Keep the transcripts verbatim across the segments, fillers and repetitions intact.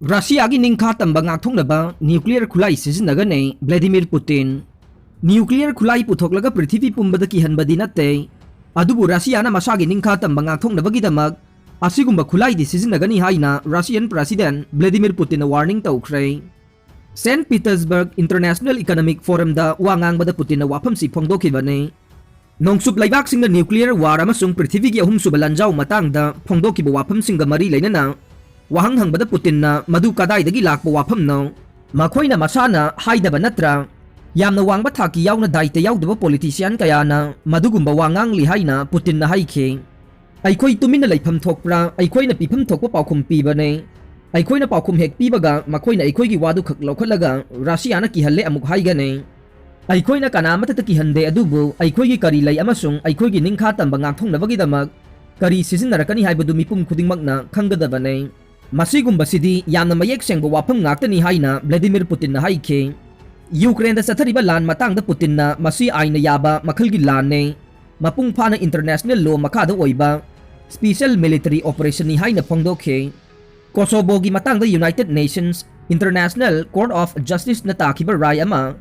ꯔꯁꯤꯌꯥꯒꯤ ꯅꯤꯡꯈꯥ ꯇꯝꯕ ꯉꯥꯛꯊꯣꯛꯅꯕ ꯅ꯭ꯌꯨꯀ꯭ꯂꯤꯌꯔ ꯈꯨꯠꯂꯥꯏ ꯁꯤꯖꯤꯟꯅꯒꯅꯤ ꯚ꯭ꯂꯦꯗꯤꯃꯤꯔ ꯄꯨꯇꯤꯟ꯫ ꯅ꯭ꯌꯨꯀ꯭ꯂꯤꯌꯔ ꯈꯨꯠꯂꯥꯏ ꯄꯨꯊꯣꯛꯂꯒ ꯄ꯭ꯔꯤꯊꯤꯕꯤ ꯄꯨꯝꯕꯗ ꯀꯤꯍꯟꯕꯗꯤ ꯅꯠꯇꯦ, ꯑꯗꯨꯕꯨ ꯔꯁꯤꯌꯥꯅ ꯃꯁꯥꯒꯤ ꯅꯤꯡꯈꯥ ꯇꯝꯕ ꯉꯥꯛꯊꯣꯛꯅꯕꯒꯤꯗꯃꯛ ꯑꯁꯤꯒꯨꯝꯕ ꯈꯨꯠꯂꯥꯏꯗꯤ ꯁꯤꯖꯤꯟꯅꯒꯅꯤ ꯍꯥꯏꯅ ꯔꯁꯤꯌꯟ ꯄ꯭ꯔꯦꯁꯤꯗꯦꯟꯠ ꯚ꯭ꯂꯦꯗꯤꯃꯤꯔ ꯄꯨꯇꯤꯟꯅ ꯋꯥꯔꯅꯤꯡ ꯇꯧꯈ꯭ꯔꯦ꯫ ꯁꯦꯟꯠ ꯄꯤꯇꯔꯁꯕꯔꯒ ꯏꯟꯇꯔꯅꯦꯁꯅꯦꯜ ꯏꯀꯅꯣꯃꯤꯛ ꯐꯣꯔꯝꯗ ꯋꯥ ꯉꯥꯡꯕꯗ ꯄꯨꯇꯤꯟꯅ ꯋꯥꯐꯝꯁꯤ ꯐꯣꯡꯗꯣꯛꯈꯤꯕꯅꯤ꯫ ꯅꯣꯡꯆꯨꯞ ꯂꯩꯕꯥꯛꯁꯤꯡꯅ ꯅ꯭ꯌꯨꯀ꯭ꯂꯤꯌꯔ ꯋꯥꯔ ꯑꯃꯁꯨꯡ ꯄ꯭ꯔꯤꯊꯤꯕꯤꯒꯤ ꯑꯍꯨꯝꯁꯨꯕ ꯂꯥꯟꯖꯥꯎ ꯃꯇꯥꯡꯗ ꯐꯣꯡꯗꯣꯛꯈꯤꯕ ꯋꯥꯐꯝꯁꯤꯡꯒ ꯃꯔꯤ ꯂꯩꯅꯅ ꯋꯥꯍꯪ ꯍꯪꯕꯗ ꯄꯨꯇꯤꯟꯅ ꯃꯗꯨ ꯀꯗꯥꯏꯗꯒꯤ ꯂꯥꯛꯄ ꯋꯥꯐꯝꯅꯣ? ꯃꯈꯣꯏꯅ ꯃꯁꯥꯅ ꯍꯥꯏꯗꯕ ꯅꯠꯇ꯭ꯔꯥ? ꯌꯥꯝꯅ ꯋꯥꯡꯕ ꯊꯥꯛꯀꯤ ꯌꯥꯎꯅ ꯗꯥꯏꯇ ꯌꯥꯎꯗꯕ ꯄꯣꯂꯤꯇꯤꯁꯤꯌꯥꯟ ꯀꯌꯥꯅ ꯃꯗꯨꯒꯨꯝꯕ ꯋꯥ ꯉꯥꯡꯂꯤ ꯍꯥꯏꯅ ꯄꯨꯇꯤꯟꯅ ꯍꯥꯏꯈꯤ꯫ ꯑꯩꯈꯣꯏ ꯇꯨꯃꯤꯟꯅ ꯂꯩꯐꯝ ꯊꯣꯛꯄ꯭ꯔꯥ? ꯑꯩꯈꯣꯏꯅ ꯄꯤꯐꯝ ꯊꯣꯛꯄ ꯄꯥꯎꯈꯨꯝ ꯄꯤꯕꯅꯦ꯫ ꯑꯩꯈꯣꯏꯅ ꯄꯥꯎꯈꯨꯝ ꯍꯦꯛ ꯄꯤꯕꯒ ꯃꯈꯣꯏꯅ ꯑꯩꯈꯣꯏꯒꯤ ꯋꯥꯗꯨ ꯈꯛ ꯂꯧꯈꯠꯂꯒ ꯔꯁꯤꯌꯥꯅ ꯀꯤꯍꯜꯂꯦ ꯑꯃꯨꯛ ꯍꯥꯏꯒꯅꯤ꯫ ꯑꯩꯈꯣꯏꯅ ꯀꯅꯥ ꯑꯃꯠꯇꯇ ꯀꯤꯍꯟꯗꯦ, ꯑꯗꯨꯕꯨ ꯑꯩꯈꯣꯏꯒꯤ ꯀꯔꯤ ꯂꯩ ꯑꯃꯁꯨꯡ ꯑꯩꯈꯣꯏꯒꯤ ꯅꯤꯡꯈꯥ ꯇꯝꯕ ꯉꯥꯛꯊꯣꯛꯅꯕꯒꯤꯗꯃꯛ ꯀꯔꯤ ꯁꯤꯖꯤꯟꯅꯔꯛꯀꯅꯤ ꯍꯥꯏꯕꯗꯨ ꯃꯤꯄꯨꯝ ꯈꯨꯗꯤꯡꯃꯛꯅ ꯈꯪꯒꯗꯕꯅꯤ꯫ ꯃꯁꯤꯒꯨꯝꯕꯁꯤꯗꯤ ꯌꯥꯝꯅ ꯃꯌꯦꯛ ꯁꯦꯡꯕ ꯋꯥꯐꯝ ꯉꯥꯛꯇꯅꯤ ꯍꯥꯏꯅ ꯚ꯭ꯂꯦꯗꯤꯃꯤꯔ ꯄꯨꯇꯤꯟꯅ ꯍꯥꯏꯈꯤ꯫ ꯌꯨꯀ꯭ꯔꯦꯟꯗ ꯆꯠꯊꯔꯤꯕ ꯂꯥꯟ ꯃꯇꯥꯡꯗ ꯄꯨꯇꯤꯟꯅ ꯃꯁꯤ ꯑꯥꯏꯟꯅ ꯌꯥꯕ ꯃꯈꯜꯒꯤ ꯂꯥꯟꯅꯤ, ꯃꯄꯨꯡ ꯐꯥꯅ ꯏꯟꯇꯔꯅꯦꯁꯅꯦꯜ ꯂꯣ ꯃꯈꯥꯗ ꯑꯣꯏꯕ ꯁ꯭ꯄꯤꯁꯦꯜ ꯃꯤꯂꯤꯇꯔꯤ ꯑꯣꯄꯔꯦꯁꯟꯅꯤ ꯍꯥꯏꯅ ꯐꯣꯡꯗꯣꯛꯈꯤ꯫ ꯀꯣꯁꯣꯕꯣꯒꯤ ꯃꯇꯥꯡꯗ United Nations International Court of ꯖꯁꯇꯤꯁꯅ ꯇꯥꯈꯤꯕ ꯔꯥꯏ ꯑꯃ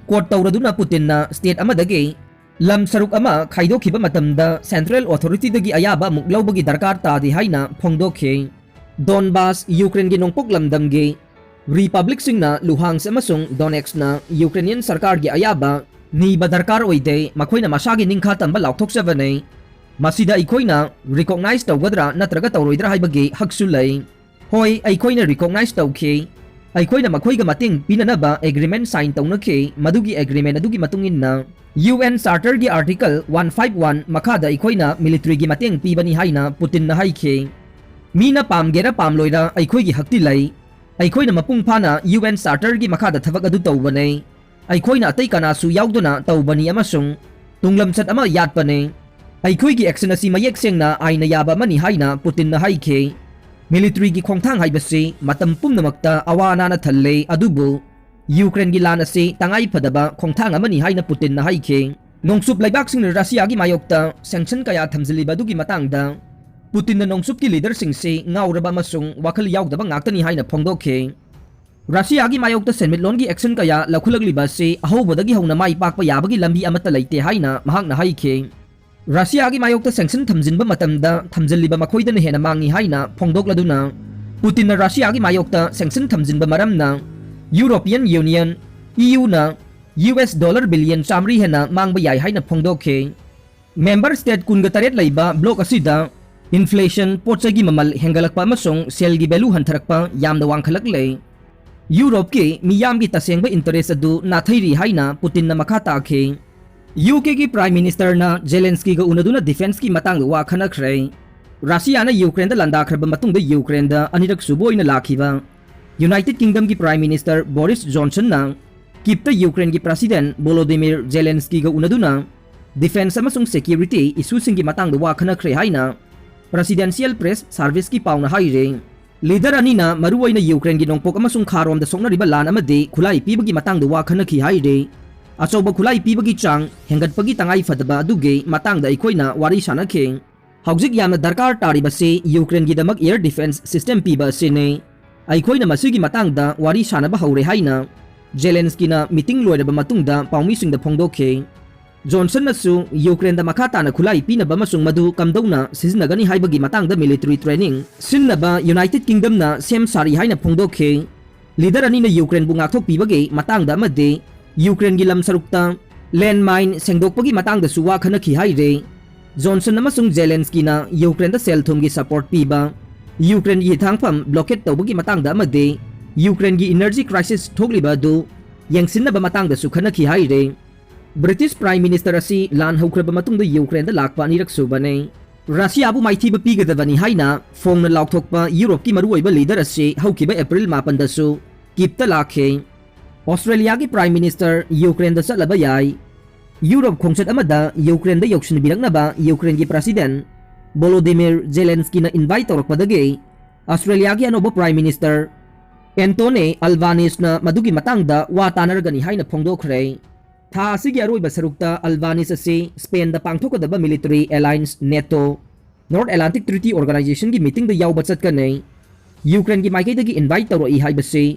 ꯀꯣꯠ ꯇꯧꯔꯗꯨꯅ ꯄꯨꯇꯤꯟꯅ ꯁ꯭ꯇꯦꯠ ꯑꯃꯗꯒꯤ ꯂꯝ ꯁꯔꯨꯛ ꯑꯃ ꯈꯥꯏꯗꯣꯛꯈꯤꯕ ꯃꯇꯝꯗ ꯁꯦꯟꯇ꯭ꯔꯦꯜ ꯑꯣꯊꯣꯔꯤꯇꯤꯗꯒꯤ ꯑꯌꯥꯕ ꯑꯃꯨꯛ ꯂꯧꯕꯒꯤ ꯗꯔꯀꯥꯔ ꯇꯥꯗꯦ ꯍꯥꯏꯅ ꯐꯣꯡꯗꯣꯛꯈꯤ꯫ ꯗꯣꯟꯕꯥꯁ, ꯌꯨꯀ꯭ꯔꯦꯟꯒꯤ ꯅꯣꯡꯄꯣꯛ ꯂꯝꯗꯝꯒꯤ ꯔꯤꯄꯕ꯭ꯂꯤꯛꯁꯤꯡꯅ ꯂꯨꯍꯥꯟꯁ ꯑꯃꯁꯨꯡ ꯗꯣꯅꯦꯠꯁꯅ ꯌꯨꯀ꯭ꯔꯦꯅꯤꯌꯟ ꯁꯔꯀꯥꯔꯒꯤ ꯑꯌꯥꯕ ꯅꯤꯕ ꯗꯔꯀꯥꯔ ꯑꯣꯏꯗꯦ, ꯃꯈꯣꯏꯅ ꯃꯁꯥꯒꯤ ꯅꯤꯡꯈꯥ ꯇꯝꯕ ꯂꯥꯎꯊꯣꯛꯆꯕꯅꯤ꯫ ꯃꯁꯤꯗ ꯑꯩꯈꯣꯏꯅ ꯔꯤꯀꯣꯛꯅꯥꯏꯖ ꯇꯧꯒꯗ꯭ꯔꯥ ꯅꯠꯇ꯭ꯔꯒ ꯇꯧꯔꯣꯏꯗ꯭ꯔꯥ ꯍꯥꯏꯕꯒꯤ ꯍꯛꯁꯨ ꯂꯩ꯫ ꯍꯣꯏ, ꯑꯩꯈꯣꯏꯅ ꯔꯤꯀꯣꯛꯅꯥꯏꯖ ꯇꯧꯈꯤ꯫ ꯑꯩꯈꯣꯏꯅ ꯃꯈꯣꯏꯒ ꯃꯇꯦꯡ ꯄꯤꯅꯅꯕ ꯑꯦꯒ꯭ꯔꯤꯃꯦꯟꯠ ꯁꯥꯏꯟ ꯇꯧꯅꯈꯤ꯫ ꯃꯗꯨꯒꯤ ꯑꯦꯒ꯭ꯔꯤꯃꯦꯟꯠ ꯑꯗꯨꯒꯤ ꯃꯇꯨꯡ ꯏꯟꯅ ꯌꯨ ꯑꯦꯟ ꯆꯥꯔꯇꯔꯒꯤ ꯑꯥꯔꯇꯤꯀꯜ ꯋꯥꯟ ꯐꯥꯏꯚ ꯋꯥꯟ ꯃꯈꯥꯗ ꯑꯩꯈꯣꯏꯅ ꯃꯤꯂꯤꯇꯔꯤꯒꯤ ꯃꯇꯦꯡ ꯄꯤꯕꯅꯤ ꯍꯥꯏꯅ ꯄꯨꯇꯤꯟꯅ ꯍꯥꯏꯈꯤ꯫ ꯃꯤꯅ ꯄꯥꯝꯒꯦꯔꯥ ꯄꯥꯝꯂꯣꯏꯔꯥ ꯑꯩꯈꯣꯏꯒꯤ ꯍꯛꯇꯤ ꯂꯩ꯫ ꯑꯩꯈꯣꯏꯅ ꯃꯄꯨꯡ ꯐꯥꯅ ꯌꯨ ꯑꯦꯟ ꯆꯥꯔꯇꯔꯒꯤ ꯃꯈꯥꯗ ꯊꯕꯛ ꯑꯗꯨ ꯇꯧꯕꯅꯦ꯫ ꯑꯩꯈꯣꯏꯅ ꯑꯇꯩ ꯀꯅꯥꯁꯨ ꯌꯥꯎꯗꯅ ꯇꯧꯕꯅꯤ ꯑꯃꯁꯨꯡ ꯇꯨꯡꯂꯝꯆꯠ ꯑꯃ ꯌꯥꯠꯄꯅꯦ꯫ ꯑꯩꯈꯣꯏꯒꯤ ꯑꯦꯛꯁꯟ ꯑꯁꯤ ꯃꯌꯦꯛ ꯁꯦꯡꯅ ꯑꯥꯏꯟꯅ ꯌꯥꯕ ꯑꯃꯅꯤ ꯍꯥꯏꯅ ꯄꯨꯇꯤꯟꯅ ꯍꯥꯏꯈꯤ꯫ ꯃꯤꯂꯤꯇꯔꯤꯒꯤ ꯈꯣꯡꯊꯥꯡ ꯍꯥꯏꯕꯁꯤ ꯃꯇꯝ ꯄꯨꯝꯅꯃꯛꯇ ꯑꯋꯥ ꯑꯅꯥꯅ ꯊꯜꯂꯦ, ꯑꯗꯨꯕꯨ ꯌꯨꯀ꯭ꯔꯦꯟꯒꯤ ꯂꯥꯟ ꯑꯁꯤ ꯇꯉꯥꯏ ꯐꯗꯕ ꯈꯣꯡꯊꯥꯡ ꯑꯃꯅꯤ ꯍꯥꯏꯅ ꯄꯨꯇꯤꯟꯅ ꯍꯥꯏꯈꯤ꯫ ꯅꯣꯡꯆꯨꯞ ꯂꯩꯕꯥꯛꯁꯤꯡꯅ ꯔꯁꯤꯌꯥꯒꯤ ꯃꯥꯌꯣꯛꯇ ꯁꯦꯡꯁꯟ ꯀꯌꯥ ꯊꯝꯖꯤꯜꯂꯤꯕ ꯑꯗꯨꯒꯤ ꯃꯇꯥꯡꯗ ꯄꯨꯇꯤꯟꯅ ꯅꯣꯡꯆꯨꯞꯀꯤ ꯂꯤꯗꯔꯁꯤꯡꯁꯤ ꯉꯥꯎꯔꯕ ꯑꯃꯁꯨꯡ ꯋꯥꯈꯜ ꯌꯥꯎꯗꯕ ꯉꯥꯛꯇꯅꯤ ꯍꯥꯏꯅ ꯐꯣꯡꯗꯣꯛꯈꯤ꯫ ꯔꯁꯤꯌꯥꯒꯤ ꯃꯥꯌꯣꯛꯇ ꯁꯦꯟꯃꯤꯠꯂꯣꯟꯒꯤ ꯑꯦꯛꯁꯟ ꯀꯌꯥ ꯂꯧꯈꯠꯂꯛꯂꯤꯕ ꯑꯁꯤ ꯑꯍꯧꯕꯗꯒꯤ ꯍꯧꯅ ꯃꯥꯏ ꯄꯥꯛꯄ ꯌꯥꯕꯒꯤ ꯂꯝꯕꯤ ꯑꯃꯠꯇ ꯂꯩꯇꯦ ꯍꯥꯏꯅ ꯃꯍꯥꯛꯅ ꯍꯥꯏꯈꯤ꯫ ꯔꯁꯤꯌꯥꯒꯤ ꯃꯥꯌꯣꯛꯇ ꯁꯦꯡꯁꯟ ꯊꯝꯖꯤꯟꯕ ꯃꯇꯝꯗ ꯊꯝꯖꯤꯜꯂꯤꯕ ꯃꯈꯣꯏꯗꯅ ꯍꯦꯟꯅ ꯃꯥꯡꯏ ꯍꯥꯏꯅ ꯐꯣꯡꯗꯣꯛꯂꯗꯨꯅ, ꯄꯨꯇꯤꯟꯅ ꯔꯁꯤꯌꯥꯒꯤ ꯃꯥꯌꯣꯛꯇ ꯁꯦꯡꯁꯟ ꯊꯝꯖꯤꯟꯕ ꯃꯔꯝꯅ European union, E ꯌꯨꯅ, U S dollar billion ꯆꯥꯃꯔꯤ ꯍꯦꯟꯅ ꯃꯥꯡꯕ ꯌꯥꯏ ꯍꯥꯏꯅ ꯐꯣꯡꯗꯣꯛꯈꯤ꯫ ꯃꯦꯝꯕꯔ ꯁ꯭ꯇꯦꯠ ꯀꯨꯟꯒ ꯇꯔꯦꯠ ꯂꯩꯕ ꯕ꯭ꯂꯣꯛ ꯑꯁꯤꯗ ꯏꯟꯐ꯭ꯂꯦꯁꯟ, ꯄꯣꯠ ꯆꯩꯒꯤ ꯃꯃꯜ ꯍꯦꯟꯒꯠꯂꯛꯄ ꯑꯃꯁꯨꯡ ꯁꯦꯜꯒꯤ ꯚꯦꯂꯨ ꯍꯟꯊꯔꯛꯄ ꯌꯥꯝꯅ ꯋꯥꯡꯈꯠꯂꯛꯂꯦ꯫ ꯌꯨꯔꯣꯞꯀꯤ ꯃꯤꯌꯥꯝꯒꯤ ꯇꯁꯦꯡꯕ ꯏꯟꯇꯔꯦꯁ ꯑꯗꯨ ꯅꯥꯊꯩꯔꯤ ꯍꯥꯏꯅ ꯄꯨꯇꯤꯟꯅ ꯃꯈꯥ ꯇꯥꯈꯤ꯫ ꯌꯨ ꯀꯦꯒꯤ ꯄ꯭ꯔꯥꯏꯝ ꯃꯤꯅꯤꯁꯇꯔꯅ ꯖꯦꯂꯦꯟꯁꯀꯤꯒ ꯎꯅꯗꯨꯅ ꯗꯤꯐꯦꯟꯁꯀꯤ ꯃꯇꯥꯡꯗ ꯋꯥ ꯈꯟꯅꯈ꯭ꯔꯦ꯫ ꯔꯁꯤꯌꯥꯅ ꯌꯨꯀ꯭ꯔꯦꯟꯗ ꯂꯥꯟꯗꯥꯈ꯭ꯔꯕ ꯃꯇꯨꯡꯗ ꯌꯨꯀ꯭ꯔꯦꯟꯗ ꯑꯅꯤꯔꯛ ꯁꯨꯕ ꯑꯣꯏꯅ ꯂꯥꯛꯈꯤꯕ ꯌꯨꯅꯥꯏꯇꯦꯗ ꯀꯤꯡꯗꯝꯒꯤ ꯄ꯭ꯔꯥꯏꯝ ꯃꯤꯅꯤꯁꯇꯔ ꯕꯣꯔꯤꯁ ꯖꯣꯟꯁꯟꯅ ꯀꯤꯞꯇ ꯌꯨꯀ꯭ꯔꯦꯟꯒꯤ ꯄ꯭ꯔꯁꯤꯗꯦꯟ ꯚꯣꯂꯣꯗꯤꯃꯤꯔ ꯖꯦꯂꯦꯟꯁꯀꯤꯒ ꯎꯅꯗꯨꯅ ꯗꯤꯐꯦꯟꯁ ꯑꯃꯁꯨꯡ ꯁꯦꯀ꯭ꯌꯨꯔꯤꯇꯤ ꯏꯁꯨꯁꯤꯡꯒꯤ ꯃꯇꯥꯡꯗ ꯋꯥ ꯈꯟꯅꯈ꯭ꯔꯦ ꯍꯥꯏꯅ ꯄ꯭ꯔꯁꯤꯗꯦꯟꯁꯤꯌꯦꯜ ꯄ꯭ꯔꯦꯁ ꯁꯥꯔꯚꯤꯁꯀꯤ ꯄꯥꯎꯅ ꯍꯥꯏꯔꯦ꯫ ꯂꯤꯗꯔ ꯑꯅꯤꯅ ꯃꯔꯨꯑꯣꯏꯅ ꯌꯨꯀ꯭ꯔꯦꯟꯒꯤ ꯅꯣꯡꯄꯣꯛ ꯑꯃꯁꯨꯡ ꯈꯥꯔꯣꯝꯗ ꯁꯣꯛꯅꯔꯤꯕ ꯂꯥꯟ ꯑꯃꯗꯤ ꯈꯨꯠꯂꯥꯏ ꯄꯤꯕꯒꯤ ꯃꯇꯥꯡꯗ ꯋꯥ ꯈꯟꯅꯈꯤ ꯍꯥꯏꯔꯦ꯫ ꯑꯆꯧꯕ ꯈꯨꯠꯂꯥꯏ ꯄꯤꯕꯒꯤ ꯆꯥꯡ ꯍꯦꯟꯒꯠꯄꯒꯤ ꯇꯉꯥꯏ ꯐꯗꯕ ꯑꯗꯨꯒꯤ ꯃꯇꯥꯡꯗ ꯑꯩꯈꯣꯏꯅ ꯋꯥꯔꯤ ꯁꯥꯟꯅꯈꯤ꯫ ꯍꯧꯖꯤꯛ ꯌꯥꯝꯅ ꯗꯔꯀꯥꯔ ꯇꯥꯔꯤꯕꯁꯤ ꯌꯨꯀ꯭ꯔꯦꯟꯒꯤꯗꯃꯛ ꯑꯦꯌꯔ ꯗꯤꯐꯦꯟꯁ ꯁꯤꯁꯇꯦꯝ ꯄꯤꯕ ꯑꯁꯤꯅꯤ꯫ ꯑꯩꯈꯣꯏꯅ ꯃꯁꯤꯒꯤ ꯃꯇꯥꯡꯗ ꯋꯥꯔꯤ ꯁꯥꯅꯕ ꯍꯧꯔꯦ ꯍꯥꯏꯅ ꯖꯦꯂꯦꯟꯁꯀꯤꯅ ꯃꯤꯇꯤꯡ ꯂꯣꯏꯔꯕ ꯃꯇꯨꯡꯗ ꯄꯥꯎꯃꯤꯁꯤꯡꯗ ꯐꯣꯡꯗꯣꯛꯈꯤ꯫ ꯖꯣꯟꯁꯟꯅꯁꯨ ꯌꯨꯀ꯭ꯔꯦꯟꯗ ꯃꯈꯥ ꯇꯥꯅ ꯈꯨꯠꯂꯥꯏ ꯄꯤꯅꯕ ꯑꯃꯁꯨꯡ ꯃꯗꯨ ꯀꯝꯗꯧꯅ ꯁꯤꯖꯤꯟꯅꯒꯅꯤ ꯍꯥꯏꯕꯒꯤ ꯃꯇꯥꯡꯗ ꯃꯤꯂꯤꯇꯔꯤ ꯇ꯭ꯔꯦꯅꯤꯡ ꯁꯤꯟꯅꯕ ꯌꯨꯅꯥꯏꯇꯦꯗ ꯀꯤꯡꯗꯝꯅ ꯁꯦꯝ ꯁꯥꯔꯤ ꯍꯥꯏꯅ ꯐꯣꯡꯗꯣꯛꯈꯤ꯫ ꯂꯤꯗꯔ ꯑꯅꯤꯅ ꯌꯨꯀ꯭ꯔꯦꯟꯕꯨ ꯉꯥꯛꯊꯣꯛꯄꯤꯕꯒꯤ ꯃꯇꯥꯡꯗ ꯑꯃꯗꯤ ꯌꯨꯀ꯭ꯔꯦꯟꯒꯤ ꯂꯝ ꯁꯔꯨꯛꯇ ꯂꯦꯟꯃꯥꯏꯟ ꯁꯦꯡꯗꯣꯛꯄꯒꯤ ꯃꯇꯥꯡꯗꯁꯨ ꯋꯥ ꯈꯟꯅꯈꯤ ꯍꯥꯏꯔꯦ꯫ ꯖꯣꯟꯁꯟ ꯑꯃꯁꯨꯡ ꯖꯦꯂꯦꯟꯁꯀꯤꯅ ꯌꯨꯀ꯭ꯔꯦꯟꯗ ꯁꯦꯜ ꯊꯨꯝꯒꯤ ꯁꯄꯣꯔꯠ ꯄꯤꯕ, ꯌꯨꯀ꯭ꯔꯦꯟꯒꯤ ꯍꯤꯊꯥꯡꯐꯝ ꯕ꯭ꯂꯣꯀꯦꯠ ꯇꯧꯕꯒꯤ ꯃꯇꯥꯡꯗ ꯑꯃꯗꯤ ꯌꯨꯀ꯭ꯔꯦꯟꯒꯤ ꯏꯅꯔꯖꯤ ꯀ꯭ꯔꯥꯏꯁꯤꯁ ꯊꯣꯛꯂꯤꯕ ꯑꯗꯨ ꯌꯦꯡꯁꯤꯟꯅꯕ ꯃꯇꯥꯡꯗꯁꯨ ꯈꯟꯅꯈꯤ ꯍꯥꯏꯔꯦ꯫ ꯕ꯭ꯔꯤꯇꯤꯁ ꯄ꯭ꯔꯥꯏꯝ ꯃꯤꯅꯤꯁꯇꯔ ꯑꯁꯤ ꯂꯥꯟ ꯍꯧꯈ꯭ꯔꯕ ꯃꯇꯨꯡꯗ ꯌꯨꯀ꯭ꯔꯦꯟꯗ ꯂꯥꯛꯄ ꯑꯅꯤꯔꯛ ꯁꯨꯕꯅꯤ꯫ ꯔꯁꯤꯌꯥꯕꯨ ꯃꯥꯏꯊꯤꯕ ꯄꯤꯒꯗꯕꯅꯤ ꯍꯥꯏꯅ ꯐꯣꯡꯅ ꯂꯥꯎꯊꯣꯛꯄ ꯌꯨꯔꯣꯞꯀꯤ ꯃꯔꯨꯑꯣꯏꯕ ꯂꯤꯗꯔ ꯑꯁꯤ ꯍꯧꯈꯤꯕ ꯑꯦꯄ꯭ꯔꯤꯜ ꯃꯥꯄꯟꯗꯁꯨ ꯀꯤꯞꯇ ꯂꯥꯛꯈꯤ꯫ ꯑꯣꯁꯇ꯭ꯔꯦꯂꯤꯌꯥꯒꯤ ꯄ꯭ꯔꯥꯏꯝ ꯃꯤꯅꯤꯁꯇꯔ ꯌꯨꯀ꯭ꯔꯦꯟꯗ ꯆꯠꯂꯕ ꯌꯥꯏ꯫ ꯌꯨꯔꯣꯞ ꯈꯣꯡꯆꯠ ꯑꯃꯗ ꯌꯨꯀ꯭ꯔꯦꯟꯗ ꯌꯧꯁꯤꯟꯕꯤꯔꯛꯅꯕ ꯌꯨꯀ꯭ꯔꯦꯟꯒꯤ ꯄ꯭ꯔꯁꯤꯗꯦꯟ ꯚꯣꯂꯣꯗꯤꯃꯤꯔ ꯖꯦꯂꯦꯟꯁꯀꯤꯅ ꯏꯟꯚꯥꯏꯠ ꯇꯧꯔꯛꯄꯗꯒꯤ ꯑꯣꯁꯇ꯭ꯔꯦꯂꯤꯌꯥꯒꯤ ꯑꯅꯧꯕ ꯄ꯭ꯔꯥꯏꯝ ꯃꯤꯅꯤꯁꯇꯔ ꯑꯦꯟꯇꯣꯅꯤ ꯑꯜꯕꯥꯅꯤꯁꯅ ꯃꯗꯨꯒꯤ ꯃꯇꯥꯡꯗ ꯋꯥ ꯇꯥꯅꯔꯒꯅꯤ ꯍꯥꯏꯅ ꯐꯣꯡꯗꯣꯛꯈ꯭ꯔꯦ꯫ ꯊꯥ ꯑꯁꯤꯒꯤ ꯑꯔꯣꯏꯕ ꯁꯔꯨꯛꯇ ꯑꯜꯕꯥꯅꯤꯁ ꯑꯁꯤ ꯁ꯭ꯄꯦꯟꯗ ꯄꯥꯡꯊꯣꯛꯀꯗꯕ military alliance NATO North Atlantic Treaty Organizationꯒꯤ meetingꯗ ꯌꯥꯎꯕ ꯆꯠꯀꯅꯤ꯫ ꯌꯨꯀ꯭ꯔꯦꯟꯒꯤ ꯃꯥꯏꯀꯩꯗꯒꯤ invite ꯇꯧꯔꯛꯏ ꯍꯥꯏꯕꯁꯤ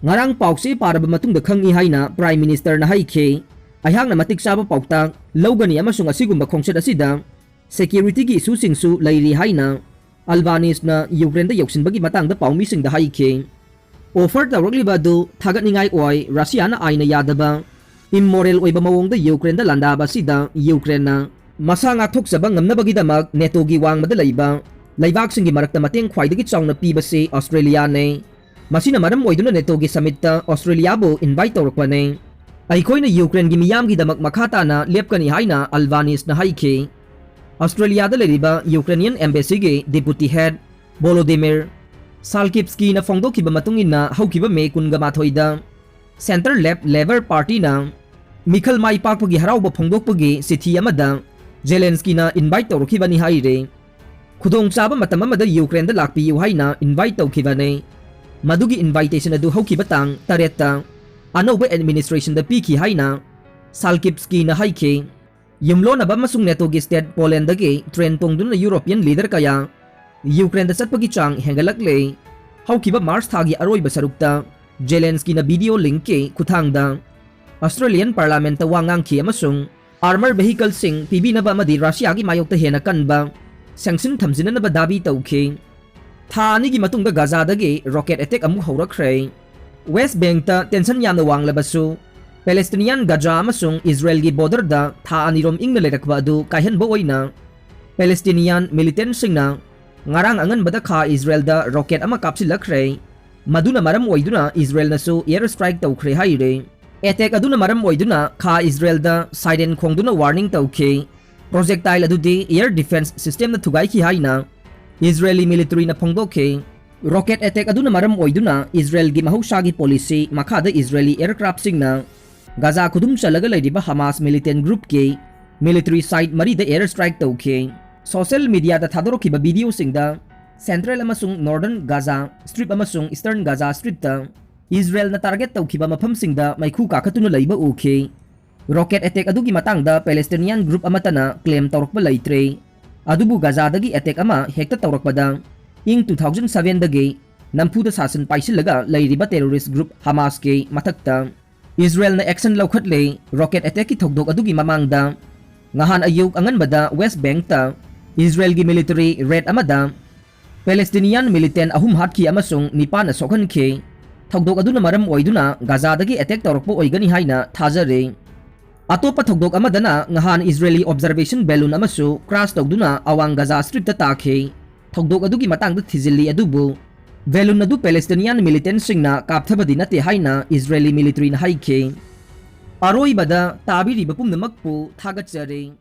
ꯉꯔꯥꯡ ꯄꯥꯎꯆꯦ ꯄꯥꯔꯕ ꯃꯇꯨꯡꯗ ꯈꯪꯏ ꯍꯥꯏꯅ Prime Ministerꯅ ꯍꯥꯏꯈꯤ꯫ ꯑꯩꯍꯥꯛꯅ ꯃꯇꯤꯛ ꯆꯥꯕ ꯄꯥꯎꯇꯥꯛ ꯂꯧꯒꯅꯤ ꯑꯃꯁꯨꯡ ꯑꯁꯤꯒꯨꯝꯕ ꯈꯣꯡꯆꯠ ꯑꯁꯤꯗ securityꯒꯤ issueꯁꯤꯡꯁꯨ ꯂꯩꯔꯤ ꯍꯥꯏꯅ Albaneseꯅ ꯌꯨꯀ꯭ꯔꯦꯟꯗ ꯌꯧꯁꯤꯟꯕꯒꯤ ꯃꯇꯥꯡꯗ ꯄꯥꯎꯃꯤꯁꯤꯡꯗ ꯍꯥꯏꯈꯤ꯫ Offer ꯇꯧꯔꯛꯂꯤꯕ ꯑꯗꯨ ꯊꯥꯒꯠꯅꯤꯡꯉꯥꯏ ꯑꯣꯏ꯫ ꯔꯁꯤꯌꯥꯅ ꯑꯥꯏꯟꯅ ꯌꯥꯗꯕ, immoral ꯑꯣꯏꯕ ꯃꯑꯣꯡꯗ ꯌꯨꯀ꯭ꯔꯦꯟꯗ ꯂꯥꯟꯗꯥꯕ ꯑꯁꯤꯗ ꯌꯨꯀ꯭ꯔꯦꯟꯅ ꯃꯁꯥ ꯉꯥꯛꯊꯣꯛꯆꯕ ꯉꯝꯅꯕꯒꯤꯗꯃꯛ NATOꯒꯤ ꯋꯥꯡꯃꯗ ꯂꯩꯕ ꯂꯩꯕꯥꯛꯁꯤꯡꯒꯤ ꯃꯔꯛꯇ ꯃꯇꯦꯡ ꯈ꯭ꯋꯥꯏꯗꯒꯤ ꯆꯥꯎꯅ ꯄꯤꯕꯁꯤ ꯑꯣꯁꯇ꯭ꯔꯦꯂꯤꯌꯥꯅꯤ꯫ ꯃꯁꯤꯅ ꯃꯔꯝ ꯑꯣꯏꯗꯨꯅ NATOꯒꯤ summitꯇ ꯑꯣꯁꯇ꯭ꯔꯦꯂꯤꯌꯥꯕꯨ invite ꯇꯧꯔꯛꯄꯅꯤ꯫ ꯑꯩꯈꯣꯏꯅ ꯌꯨꯀ꯭ꯔꯦꯟꯒꯤ ꯃꯤꯌꯥꯝꯒꯤꯗꯃꯛ ꯃꯈꯥ ꯇꯥꯅ ꯂꯦꯞꯀꯅꯤ ꯍꯥꯏꯅ Albaneseꯅ ꯍꯥꯏꯈꯤ꯫ ꯑꯣꯁꯇ꯭ꯔꯦꯂꯤꯌꯥꯗ ꯂꯩꯔꯤꯕ Ukrainian embassyꯒꯤ deputy head Volodymyr Salkivskyꯅ ꯐꯣꯡꯗꯣꯛꯈꯤꯕ ꯃꯇꯨꯡ ꯏꯟꯅ, ꯍꯧꯈꯤꯕ ꯃꯦ ꯀꯨꯟꯒ ꯃꯥꯊꯣꯏꯗ center left Labour Partyꯅ ꯃꯤꯈꯜ ꯃꯥꯏ ꯄꯥꯛꯄꯒꯤ ꯍꯔꯥꯎꯕ ꯐꯣꯡꯗꯣꯛꯄꯒꯤ ꯆꯤꯊꯤ ꯑꯃꯗ Zelenskyꯅ invite ꯇꯧꯔꯛꯈꯤꯕꯅꯤ ꯍꯥꯏꯔꯦ꯫ ꯈꯨꯗꯣꯡꯆꯥꯕ ꯃꯇꯝ ꯑꯃꯗ ꯌꯨꯀ꯭ꯔꯦꯟꯗ ꯂꯥꯛꯄꯤꯌꯨ ꯍꯥꯏꯅ invite ꯇꯧꯈꯤꯕꯅꯤ꯫ ꯃꯗꯨꯒꯤ invitation ꯑꯗꯨ ꯍꯧꯈꯤꯕ ꯇꯥꯡ ꯇꯔꯦꯠꯇ ꯑꯅꯧꯕ administrationꯗ ꯄꯤꯈꯤ ꯍꯥꯏꯅ Salkivskyꯅ ꯍꯥꯏꯈꯤ꯫ ꯌꯨꯝꯂꯣꯟꯅꯕ ꯑꯃꯁꯨꯡ NATOꯒꯤ state Polandꯗꯒꯤ train ꯇꯣꯡꯗꯨꯅ European leader ꯀꯌꯥ ꯌꯨꯀ꯭ꯔꯦꯟꯗ ꯆꯠꯄꯒꯤ ꯆꯥꯡ ꯍꯦꯟꯒꯠꯂꯛꯂꯦ꯫ ꯍꯧꯈꯤꯕ March ꯊꯥꯒꯤ ꯑꯔꯣꯏꯕ ꯁꯔꯨꯛꯇ Zelenskyꯅ video linkꯀꯤ ꯈꯨꯠꯊꯥꯡꯗ Australian Parliamentꯇ ꯋꯥ ꯉꯥꯡꯈꯤ ꯑꯃꯁꯨꯡ armor vehicleꯁꯤꯡ ꯄꯤꯕꯤꯅꯕ ꯑꯃꯗꯤ ꯔꯁꯤꯌꯥꯒꯤ ꯃꯥꯌꯣꯛꯇ ꯍꯦꯟꯅ ꯀꯟꯕ sanction ꯊꯝꯖꯤꯟꯅꯅꯕ ꯗꯥꯕꯤ ꯇꯧꯈꯤ꯫ ꯊꯥ ꯑꯅꯤꯒꯤ ꯃꯇꯨꯡꯗ ꯒꯥꯖꯥꯗꯒꯤ rocket attack ꯑꯃꯨꯛ ꯍꯧꯔꯛꯈ꯭ꯔꯦ꯫ West Bankꯇ tension ꯌꯥꯝꯅ ꯋꯥꯡꯂꯕꯁꯨ, Palestinian Gaza ꯑꯃꯁꯨꯡ ꯏꯖꯔꯦꯜꯒꯤ borderꯗ ꯊꯥ ꯑꯅꯤꯔꯣꯝ ꯏꯪꯅ ꯂꯩꯔꯛꯄ ꯑꯗꯨ ꯀꯥꯏꯍꯟꯕ ꯑꯣꯏꯅ Palestinian militantꯁꯤꯡꯅ ꯉꯔꯥꯡ ꯑꯉꯟꯕꯗ ꯈꯥ ꯏꯖꯔꯦꯜꯗ rocket ꯑꯃ ꯀꯥꯞꯁꯤꯜꯂꯛꯈ꯭ꯔꯦ꯫ ꯃꯗꯨꯅ ꯃꯔꯝ ꯑꯣꯏꯗꯨꯅ ꯏꯖꯔꯦꯜꯅꯁꯨ air strike ꯇꯧꯈ꯭ꯔꯦ ꯍꯥꯏꯔꯦ꯫ Attack ꯑꯗꯨꯅ ꯃꯔꯝ ꯑꯣꯏꯗꯨꯅ ꯈꯥ ꯏꯖꯔꯦꯜꯗ siren ꯈꯣꯡꯗꯨꯅ warning ꯇꯧꯈꯤ꯫ Projectile ꯑꯗꯨꯗꯤ air defence systemꯅ ꯊꯨꯒꯥꯏꯈꯤ ꯍꯥꯏꯅ Israeli militaryꯅ ꯐꯣꯡꯗꯣꯛꯈꯤ꯫ Rocket attack ꯑꯗꯨꯅ ꯃꯔꯝ ꯑꯣꯏꯗꯨꯅ ꯏꯖꯔꯦꯜꯒꯤ ꯃꯍꯧꯁꯥꯒꯤ policy ꯃꯈꯥꯗ Israeli aircraftꯁꯤꯡꯅ ꯒꯥꯖꯥ ꯈꯨꯗꯨꯝ ꯆꯜꯂꯒ ꯂꯩꯔꯤꯕ Hamas militant groupꯀꯤ military site ꯃꯔꯤꯗ air strike ꯇꯧꯈꯤ꯫ Social mediaꯗ ꯊꯥꯗꯣꯔꯛꯈꯤꯕ videoꯁꯤꯡꯗ central ꯑꯃꯁꯨꯡ northern Gaza Strip ꯑꯃꯁꯨꯡ eastern Gaza Stripꯇ ꯏꯖꯔꯦꯜꯅ target ꯇꯧꯈꯤꯕ ꯃꯐꯝꯁꯤꯡꯗ ꯃꯩꯈꯨ ꯀꯥꯈꯠꯇꯨꯅ ꯂꯩꯕ ꯎꯈꯤ꯫ Rocket attack ꯑꯗꯨꯒꯤ ꯃꯇꯥꯡꯗ Palestinian group ꯑꯃꯠꯇꯅ claim ꯇꯧꯔꯛꯄ ꯂꯩꯇ꯭ꯔꯦ꯫ ꯑꯗꯨꯕꯨ ꯒꯖꯥꯗꯒꯤ ꯑꯦꯇꯦꯛ ꯑꯃ ꯍꯦꯛꯇ ꯇꯧꯔꯛꯄꯗ ꯏꯪ ꯇꯨ ꯊꯥꯎꯖꯟ ꯁꯚꯦꯟꯗꯒꯤ ꯅꯝꯐꯨꯗ ꯁꯥꯁꯟ ꯄꯥꯏꯁꯤꯜꯂꯒ ꯂꯩꯔꯤꯕ ꯇꯦꯔꯣꯔꯤꯁ ꯒ꯭ꯔꯨꯞ ꯍꯃꯥꯁꯀꯤ ꯃꯊꯛꯇ ꯏꯁꯔꯥꯌꯦꯜꯅ ꯑꯦꯛꯁꯟ ꯂꯧꯈꯠꯂꯦ꯫ ꯔꯣꯀꯦꯠ ꯑꯦꯇꯦꯛꯀꯤ ꯊꯧꯗꯣꯛ ꯑꯗꯨꯒꯤ ꯃꯃꯥꯡꯗ ꯉꯍꯥꯟ ꯑꯌꯨꯛ ꯑꯉꯟꯕꯗ ꯋꯦꯁ ꯕꯦꯡꯛꯇ ꯏꯁꯔꯥꯌꯦꯜꯒꯤ ꯃꯤꯂꯤꯇꯔꯤ ꯔꯦꯗ ꯑꯃꯗ ꯄꯦꯂꯦꯁꯇꯤꯅꯤꯌꯥꯟ ꯃꯤꯂꯤꯇꯦꯟ ꯑꯍꯨꯝ ꯍꯥꯠꯈꯤ ꯑꯃꯁꯨꯡ ꯅꯤꯄꯥꯟꯅ ꯁꯣꯛꯍꯟꯈꯤ꯫ ꯊꯧꯗꯣꯛ ꯑꯗꯨꯅ ꯃꯔꯝ ꯑꯣꯏꯗꯨꯅ ꯒꯖꯥꯗꯒꯤ ꯑꯦꯇꯦꯛ ꯇꯧꯔꯛꯄ ꯑꯣꯏꯒꯅꯤ ꯍꯥꯏꯅ ꯊꯥꯖꯔꯤ꯫ ꯑꯇꯣꯞꯄ ꯊꯧꯗꯣꯛ ꯑꯃꯗꯅ ꯉꯍꯥꯟ ꯏꯁꯔꯥꯌꯦꯂꯤ ꯑꯣꯕꯖꯔꯕꯦꯁꯟ ꯕꯦꯂꯨꯟ ꯑꯃꯁꯨ ꯀ꯭ꯔꯥꯁ ꯇꯧꯗꯨꯅ ꯑꯋꯥꯡ ꯒꯖꯥ ꯁ꯭ꯇ꯭ꯔꯤꯞꯇ ꯇꯥꯈꯤ꯫ ꯊꯧꯗꯣꯛ ꯑꯗꯨꯒꯤ ꯃꯇꯥꯡꯗ ꯊꯤꯖꯤꯜꯂꯤ, ꯑꯗꯨꯕꯨ ꯕꯦꯂꯨꯟ ꯑꯗꯨ ꯄꯦꯂꯦꯁꯇꯤꯅꯤꯌꯥꯟ ꯃꯤꯂꯤꯇꯦꯟꯁꯤꯡꯅ ꯀꯥꯞꯊꯕꯗꯤ ꯅꯠꯇꯦ ꯍꯥꯏꯅ ꯏꯁꯔꯥꯌꯦꯂꯤ ꯃꯤꯂꯤꯇꯔꯤꯅ ꯍꯥꯏꯈꯤ꯫ ꯑꯔꯣꯏꯕꯗ ꯇꯥꯕꯤꯔꯤꯕ ꯄꯨꯝꯅꯃꯛꯄꯨ ꯊꯥꯒꯠꯆꯔꯤ꯫